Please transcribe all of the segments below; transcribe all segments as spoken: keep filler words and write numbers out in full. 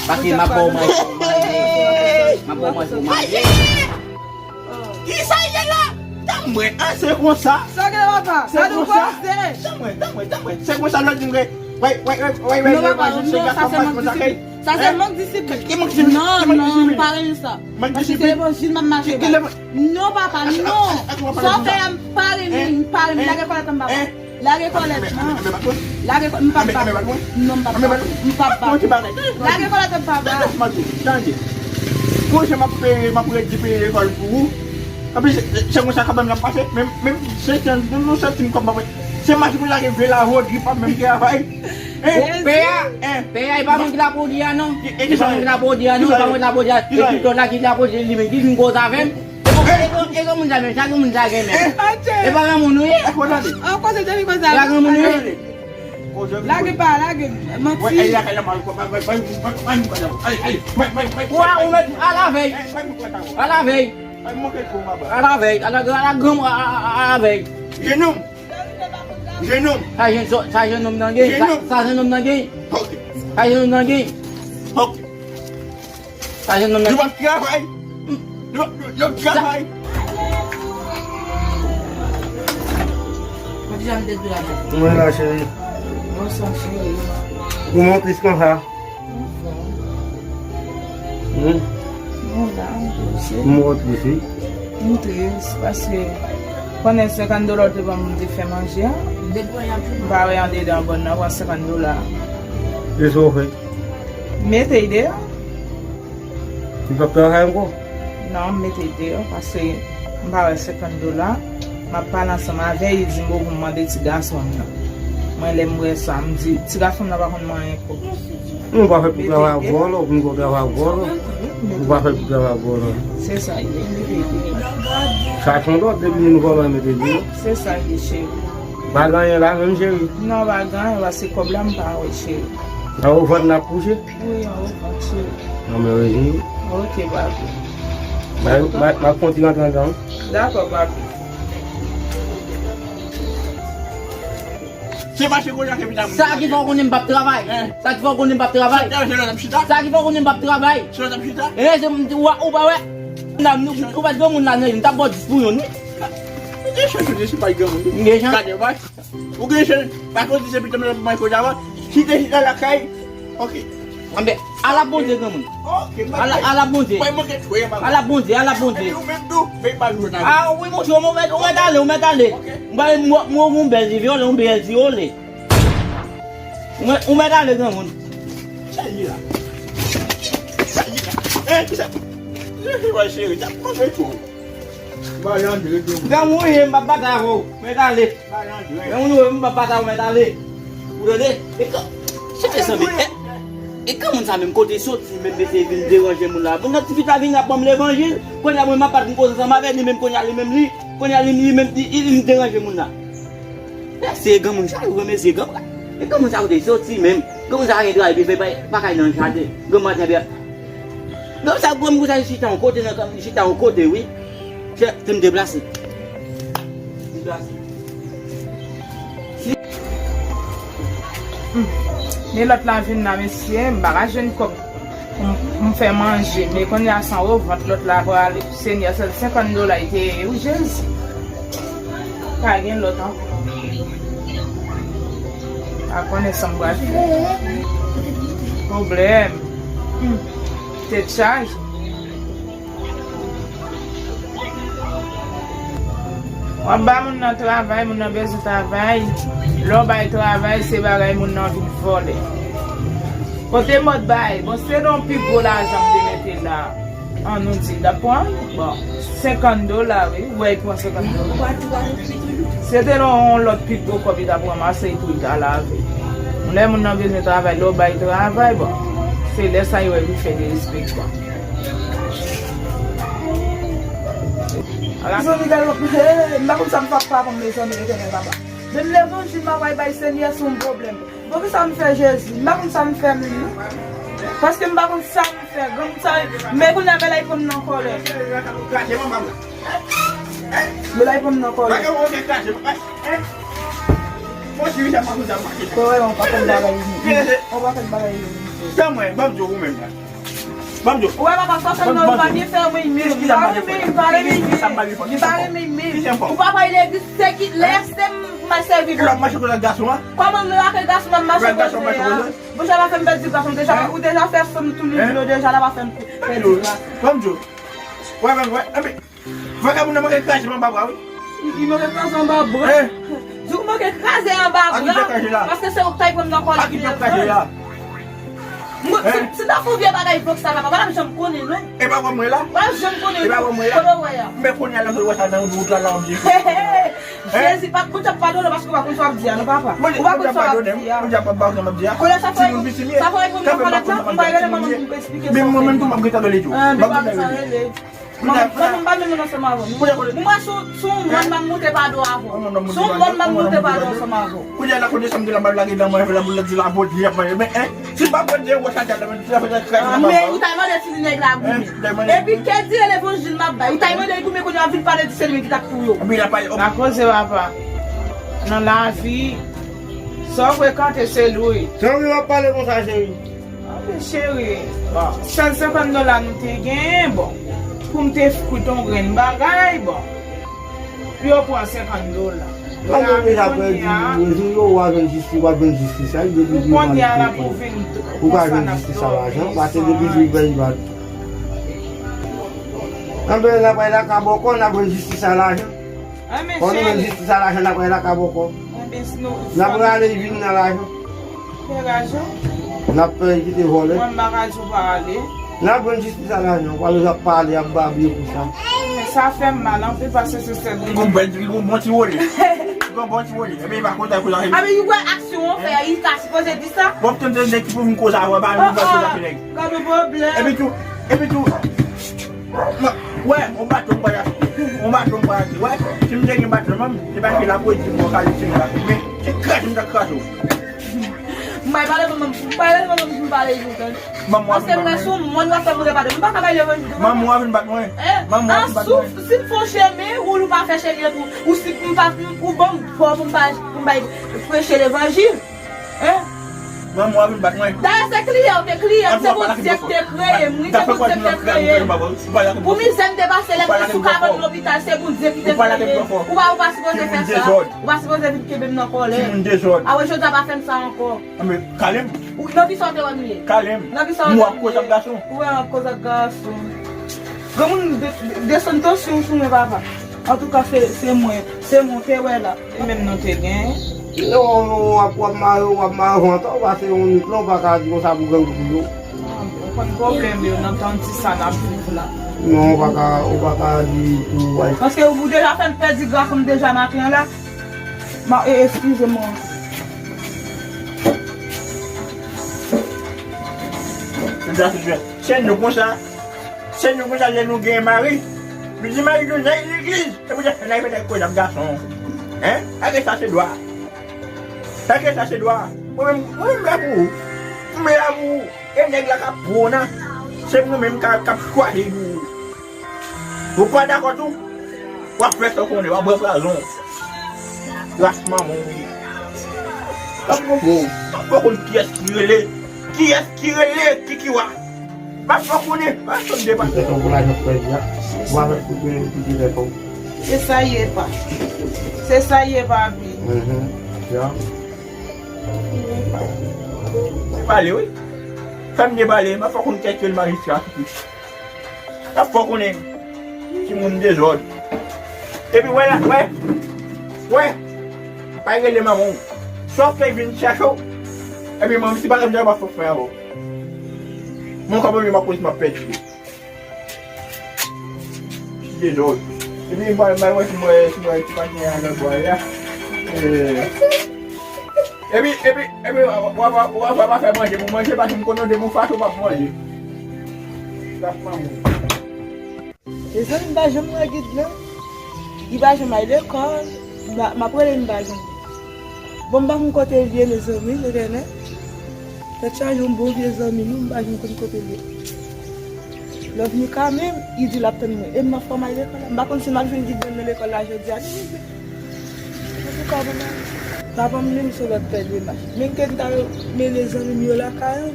Paske m ap ba w manje pou w manje. M ap ba w manje pou w manje. Kisa ye la? Tanmwen, an, se konsa. Sa gen la, papa? Se konsa. Tanmwen, tanmwen, tanmwen. Se konsa lòt di m ke, wè, wè, wè, wè, wè, non, papa, non, sa se mank disiplin. Sa se mank disiplin. Ki mank disiplin? Non, non, m pa renmen sa. Paske se levanjil m ap mache. Non, papa, non. Sa w fè a, m pa renmen, m pa renmen. Lage kòlèt an m, papa. Lage kòlèt, non. Lage kòlèt, m p ap bat ou. Non, m p ap bat ou. M p ap bat ou. Lage kòlèt, m p ap bat ou. Tande. Pou jan m ap peye, m ap redi peye lekòl pou ou. Anpi, se, se konsa kanmenm l ap pase. Menm, menm senk san, menm yon santim kòb m ap. Se mache pou lage vye la, Rodri p ap menm travay. Hein? Pè a, pè a, e pa mwen ki la pwodui a, non. E pa mwen ki la pwodui a, non. E pa mwen ki la pwodui a. E pi dòla ki la pwodui li menm, ki vin koze avè m. E granmoun sa menm, sa granmoun sa gen menm. E pa granmoun ou ye? An koze depi koze. E pa granmoun ou ye? Lage pa, lage. Manti. Wa, ou mèt alavèy. Alavèy. Alavèy. Ala granmoun, alavèy. Jenòm. Jenòm. Sa jenòm nan gen. Sa jenòm nan gen. Sa jenòm nan gen. Sa jenòm nan. Yo p ap travay. Yo, yo, yo p ap travay. Mwen la, cheri. Bonswa, cheri. Kòman w tris konsa? Anfòm. Hmm? Mwen la, m tris. M wè w tris, wi. M tris, paske konnen senkant dola w te ban m, m te fè manje a. M pa wè andedan bòn nan, pran senkant dola. E sa w fè? Mete l deyò. Li p ap travay ankò? Non, m mete l deyò, paske m pa wè senkant dola. M ap pale ansanm avè l, li di m pou m mande ti gason m nan. Mwen, lè m wè sa, m di, ti gason m nan pa konn manyen ankò. Nou pa fèt pou travay ak vòlò, pou nou travay ak vòlò. Nou pa fèt pou travay ak vòlò. Se sa l ye, m mete l deyò. Sa se yon lòt, depi moun vòlò, mete l deyò. Se sa l ye, cheri. Pa gen anyen la menm, cheri? Non, pa gen anyen, paske kòb la, m pa wè, cheri. Anwo vant n ap kouche? Wi, anwo vant, cheri. Non, men rejini. Ok, papi. M ap fè yon ti rantre anndan. Dakò, papi. Se mache kounye a ke vin a moun. Sa ki fè w konnen m p ap travay? Hein? Sa ki fè w konnen m p ap travay? Se lè n ap chita? Sa ki fè w konnen m p ap travay? Se lè n ap chita? E, se, ou, ou pa wè? N ap, nou, ou pa t granmoun la, non, m t ap ba w dis pou youn, wi. Ou gen chans, ou di se pa t granmoun, wi. M gen chans. Gade, wè. Ou gen chans, pa koz se pitit mwen mwen koz avan. Chita, chita lakay. Ok. Anben, ala Bondye, granmoun. Ok, ala, ala Bondye. Ala Bondye, ala Bondye. Epi ou menm tou, veye pa jou ta. Ah, wi, monchè, ou mèt, ou mèt ale, ou mèt ale. Ok. Mwen, mwen, mwen, yon bèl ti vyole, yon bèl ti ole. Ou mèt, ou mèt ale, granmoun. Sa ye la? Sa ye la? Hein, kisa? Kisa se wè cheri? Sa manje tou. Granmoun, wi, m p ap batay avè w. Mèt ale. Granmoun, wi, m p ap batay avè w, mèt ale. Ou tande? E kan, chèche sanble. E, e kan moun sa menm kote soti menm mesye vin deranje moun la? Bon, nan ti fi ta vin ap ban m levanjil. Kounye a mwen m ap bat m koze ansanm avè li menm kounye a li menm li. Kounye a li, li menm li, li, li deranje moun la. Mesye granmoun sa, ou wè mesye granmoun. E granmoun sa kote soti menm? Granmoun sa pa gen travay pou fè, pa, pa kay nan chate. Granmoun sa, granmoun sa chita yon kote nan, chita yon kote, wi. Fè, fè m deplase. Deplase. Hmm. Men lòt la vin la, mesye, m pa ka jwenn kòb pou m, pou m fè manje. Men kounye a se anwo vant lòt la prale. Senyè, sèl senkant dola li te ye, wi, Jezi. Pa gen lòt ankò. Pa konnen sa m pral fè. Pwoblèm. Hmm. Tèt chaje. W ap ba moun nan travay, moun nan bezwen travay. Lè w bay travay, se bagay moun nan vin vòlè. Kote mòd bagay? Bon, se yon pi gwo lajan m te mete la. An nou di, l ap pran, bon, senkant dola, wi. Ou wè, l pran senkant dola. Se te yon lòt pi gwo kòb li t ap ranmase pou l ta lave. Lè moun nan bezwen travay, lè w bay travay, bon, se lè sa yo wè pou fè derespektan. Mezanmi, gade, hey, m pa konn sa m t ap fè avè m, mezanmi, Letènèl papa. Menm levanjil m ap bay, bay Senyè se yon pwoblèm. Poukisa m fè Jezi? M pa konn sa m fè menm non. Paske m pa konn sa m fè. Granmoun sa, men kounye a, men la, li pran m nan kòlè. Men la, li pran m nan kòlè. Kòlè, yon pakèt bagay li. Yon pakèt bagay li. Ban m di w ou menm la. Ban m di w. Ou wè papa, sa fè m nan, ou pa byen fè mwen, men m pa renmen, m pa renmen, m pa renmen, men ou pa pale legliz, se ki lè se m mal sèvi. Lè w mache kote gason an. Kòman m lè ak gason m ap mache kote a? Bon, sa va fè m pèdi gason, deja, ou deja fè fè m tou li, deja la pa fè m pèdi gason. Ban m di w. Wè, wè, wè. Vagabon nan manke kraze m anba bra wi. Li manke kraze anba bra. Di w manke kraze anba bra. Paske se ou k ta pran m nan kòlè. Si, si ta fè yon vye bagay vòk sa la, papa, w ap janm konnen non. E pa wè mwen la? W ap janm konnen non. Kote w wè a? Men kounye a la, mwen wè sa nan wout la, la, w ap di. Jezi, pa, Bondye ap padone w paske w pa konn sa w ap di a non, papa. Ou pa konn sa w ap di a. Bondye ap padone m, Bondye ap padone m, m ap di a. Kounye a sa fè, sa fè pou m nan kòlèt la, m pa rele manman m pou eksplike sa. Men mwen menm tou, m ap gen tan rele tou. M ap gen tan rele. Manman, manman m pa menm ansanm avè w. Mwen, si w, si w mòn, m ap moute padon avè w. Si w mòn, m ap moute padon ansanm avè w. Kounye a la, kote sa m te la, m ap lage nan mwen, la boul la di la, bòt li ap manje. Men, en, si m pa bòt li, wè sa te la, men, ti la fè sa kras nan mwen. Men, ou ta mande si li nèg la goumen. Epi, ke dire levanjil m ap bay. Ou ta mande li goumen, kounye a vin pale di se li menm ki t ap touye w. Epi, la pale. Pa koze, papa. Nan lavi, sa w frekante, se li w ye. Se w ki w ap pale konsa, cheri. Anben cheri, bon, sèl senkant dola nou te genyen, bon, pou m te koute yon grenn bagay, bon, pou yo pran senkant dola. Kòm yo deja pèdi, yo di yo w a jwenn jistis, w ap jwenn jistis la, depi ou kounye a la pou vin ou ka jwenn jistis a lajan, pase depi jou pèdi pa. Anben, n ap pale la ka bòkò, n ap jwenn jistis a lajan. Anben, cheri. Kòm nou jwenn jistis a lajan, n ap pale la ka bòkò. Anben, si nou. N ap rale vin nan lajan. Fè rajon. N ap fè kite vòlè. Mwen, m pa ka di w pa ale. N ap jwenn jistis a lajan. Ou pa bezwen ap pale, ap babye konsa. Men sa fè m mal anpil paske se sèl li. Gon bèl, gon bon ti wole. Gon bon ti wole. Epi, pa kontan pou la. Epi, ou wè aksyon an fè, li ka sipoze di sa. W ap tande nèg ki pou vin koze avè w, pa vin koze avè nèg. Gade yon pwoblèm. Epi tou, epi tou, wè, yon baton m pral achte. Yon baton m pral achte. Wè, si m te gen baton, manm, se pa ki la pou di m, mwen ka di m la. Men, se kraze m ta kraze w. M bay pale manman m, m pale manman m, m pale di w, tande. Paske mwen sou mòn, w ap fè m repa de. M pa ka bay levanjil de manman. Manman w ap vin bat mwen. Manman w ap vin bat mwen. Si m fè yon chemen, ou, ou pa fè chemen an tou. Ou si m pa, ou ban m fò pou m pa, pou m bay preche levanjil. Hein? Manman w ap vin bat mwen. Dayè se kliyan w te kliyan m, se Bondye ki te kreye m, wi, se Bondye ki te kreye m. Pou mizè m te pase lè m te sou kabann lopital, se Bondye ki te kreye m. Ou pa, ou pa sipoze fè sa. Ou pa sipoze vin kenbe m nan kòlè. Timoun dezòd. Awe, jodi a pa fè m sa ankò. Anben, kale m. Ou, nan kisa w te wè m ye? Kale m. Nan kisa w te wè m ye? M ap koze ak gason. Ou wè m ap koze ak gason. Granmoun de-, de-, desann tansyon w sou mwen, papa. Antouka, se, se mwen, se mwen w te wè la. Se menm nou te gen. Non, non, w ap, w ap mare, w ap mare vant ou, pase yon nèg la, ou pa ka di konsa pou grangou yo. Ah, ou konn pwoblèm yo nan tan ti sa n ap viv la. Non, ou pa ka, ou pa ka di pou, ay. Paske ou deja fè m pèdi gason m deja maten an la. Ma, e, eskize mwen. Sè nou konsa. Sè nou konsa lè nou gen mari. Nou di mari nou nan legliz. E pou sa n al fè nèg koze ap gason. Hein? Sa ke sa se dwa. Sa ke sa se dwa. Mwen menm, mwen menm la pou ou. Mwen la pou ou. E nèg la k ap pran w nan. Se mwen menm k ap, k ap chwazi pou ou. Ou pa dakò tou? W ap fè sa w konnen, w ap bwè pwazon. Ras manman w. W ap konprann. W ap konn kiyès ki rele. Kiyès ki rele Kikiwa. W ap fè w konnen. W ap fè w depase. Se sa y ye, pa. Se sa y ye, papi. Mhm. Ya. Pale, wi. Fè m byen pale. W ap fè w konn kiyès ki rele majistra. Ap fè w konnen. Timoun dezòd. Epi wè la, wè. Wè. Pa rele manman w. Swa w fè vin chèche w. Epi manman, si pa t ap di w, pa fè w fè avè w. Mwen kòm mwen, m ap koz, m ap pèdi. Dezòd. Epi m pa, m pa wè si mwen, si mwen, si pa gen anlè bwa la. Eh. Epi, epi, epi, w ap, w ap, w ap, w ap fè manje pou manje, paske m konnen depi w fache w p ap manje. Ras manman w. Mezanmi, m pa janm wè gid la. Li pa janm al lekòl, m a- m ap rele, m pa janm. Bon, m pa konn kote l ye, mezanmi, se tènè. Tèt chaje, yon bon vye zanmi nou, m pa janm konn kote l ye. Lè w vini ka menm, li di l ap tann mwen. E m ap fè m al lekòl la. M pa konn si m ap jwenn Gidon nan lekòl la jodi a. Antouka, bon, papa m menm se lòt pè demach. Menm ke m ta mele zanmi m yo lakay an.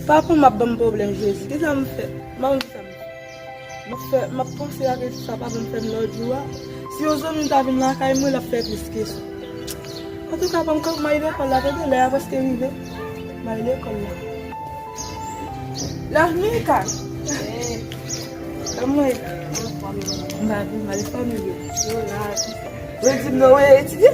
Papa m ap ban m pwoblèm, Jezi. Kisa m fè? M pa konn kisa m fè. M ap fè, m ap panse ak sa papa m fè m lòt jou a. Si yon zanmi m ta vin lakay mwen, l ap fè plis ke sa. Antouka, ban m kanpe, m al lekòl la, tande, lè a prèske rive. M al lekòl la. Love Mika. Kòman w ye? M pa pi mal, fanmi yo. Yo la. Yo di m non, w etidye?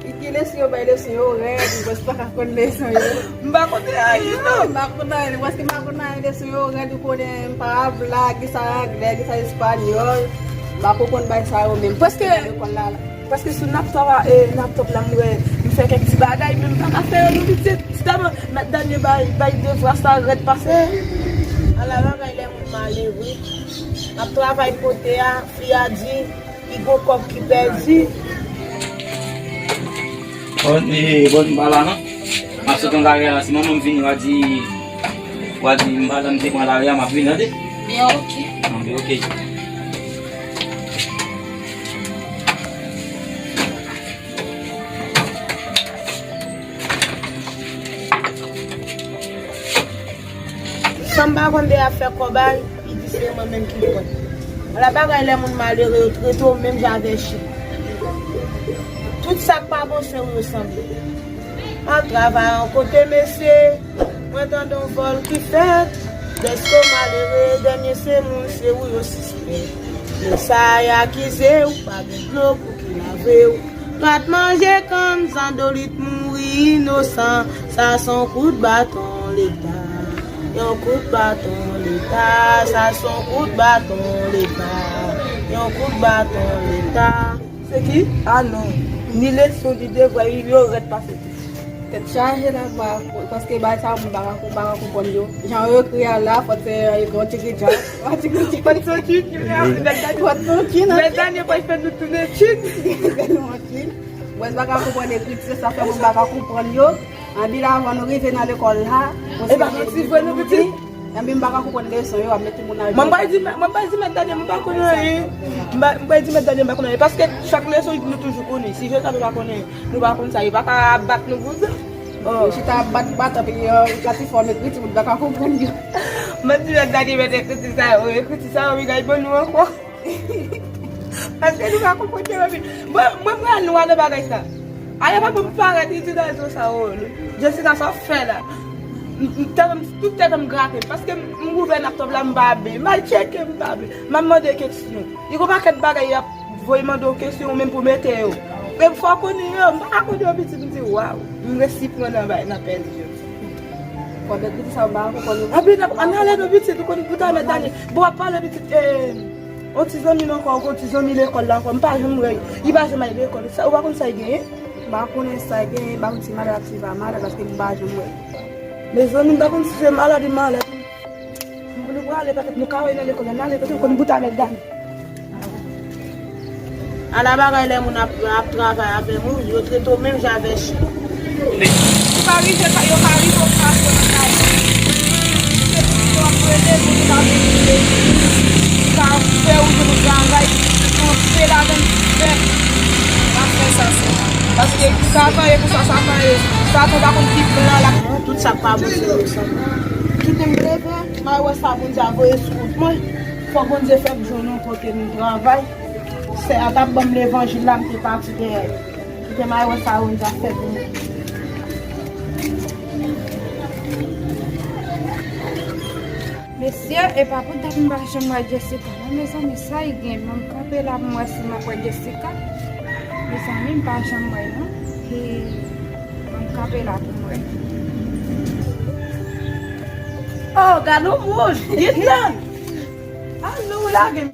Ki, ki leson yo bay leson yo rèd, ou prèske pa ka konn leson yo. M pa konn anyen, non. M pa konn anyen, prèske m pa konn anyen, leson yo rèd, ou konnen m pa blag, ki sa anglè, ki sa espanyòl. M pa konprann bay sa yo menm. Prèske lekòl la, la. Prèske sou laptop la, e, laptop la, m wè, m fè kèk ti bagay, men m pa ka fè yo non pitit. Sèlman, mèt Danie bay, bay devwa sa rèd pase. Ala bagay lè moun malere. M ap travay kote a, fi a di, li gon kòb ki pèdi. Bon, e, bon, m pa la non. M ap sot nan lari a la, si manman m vini, w a di, w a di, m pa la, m te pran lari a, m ap vini, tande? Byen, oke. Bon, byen, oke. San m pa konn de afè kòb a, li di se mwen menm ki pran. Ala bagay lè moun malere yo trete w menm jan avè chen. Tout sa k pa bon se ou yo sanble. M ap travay yon kote mesye, mwen tande yon vòl ki fèt. Dèske w malere, dènye se moun, se ou yo sispèk. Men sa y akize w, pa gen dlo pou ki lave w. Lwat manje kann, zandolit mouri inosan. Sa se yon kout baton Leta. Yon kout baton Leta. Sa se yon kout baton Leta. Yon kout baton Leta. Se ki? Ah non. Ni leson, ni devwa, yo rèd pase tout. Tèt chaje la, pa, paske bagay sa moun pa ka, pa ka konprann yo. Jan yo ekri a la, fò te, e, yon ti gidjan. Yon ti gidjan. Fò te yon ti, fò te yon ti, non. Mèt Danie pa fè nou tounen ti. Fè nou yon ti. Mwen pa ka konprann ekriti, sa fè moun pa ka konprann yo. Anpil avan nou rive nan lekòl la, e pa manti vre, nou pitit. Epi m pa ka konprann leson yo, ap met timoun nan. Mwen pral di, mwen pral di mèt Danie, mwen pa konn anyen. Mwen pral di mèt Danie, mwen pa konn anyen. Paske chak leson, nou toujou konnen. Si je sav nou pa konnen, nou pa konn sa. Yo pa ka bat nou pou sa. Oh. Yo chita ap bat, bat, epi, euh, yo ka ti fòm ekriti, moun pa ka konprann yo. Mwen di mèt Danie, mèt ekriti sa yo, ekriti sa yo, wi, gay ban nou ankò. Paske nou pa konprann yo, epi, mwen, mwen pran nwa nan bagay sa. Ale pa pou m parèt, li di nan zo sa, oh, Jessica, sa w fè la? M, m, tèt m, tout tèt m grate, paske m, m ouvè laptop la, m pa byen, m al tcheke, m pa byen, m ap mande keksyon. Li gon pakèt bagay y ap voye mande w keksyon, ou menm pou mete yo. Men fò w konnen yo, m pa ka konnen yo pitit, m di, waw, m resi pran nan bay, nan pèdi yo. Fò mèt pitit sa, m pa ka konprann yo. Anpil, ann ale non pitit, ou konn pou ta mèt Danie. Bon, w ap pale pitit, eh, yon ti zanmi m ankò, yon ti zanmi lekòl la ankò, m pa janm wè l. Li pa janm al lekòl. Sa, ou pa konn sa l genyen? M pa konnen sa l genyen, m pa konn si malad, si pa malad, paske m pa janm wè l. Mezanmi, m pa konn si se malad, li malad. M pou nou prale, petèt nou ka wè nan lekòl la, n ale, petèt konn bout a mèt Danie. Ala bagay lè moun ap, ap travay avè moun, yo trete w menm jan avè chen. Ou ka rive, yo ka rive, ou ka fè nan kay. Se pou yo ap rele moun, ou ka vin rele. Ou ka fè ou jwenn yon travay, ou kanpe ladan l fè. Pa fè sa, se pa. Paske Satan ye konsa, Satan ye. Satan pa konn ki plan l ap. Tout sa k pa bon se yo sanble. Kite m leve, m al wè sa Bondye a voye sou wout mwen. Fò Bondye fè m jwenn yon kote m travay. Sè a t ap ban m levanjil la, m te pati dèyè l. Kite m al wè sa Bondye ap fè pou mwen. Mesye, e pa pou dat m pa janm wè Jessica non, mezanmi, sa l gen? Mwen m kanpe la pou m wè si m ap wè Jessica. Mezanmi, m pa janm wè non. E mwen m kanpe la pou m wè. Oh, gad yon moun! Git lan! Ah non, ou lage m.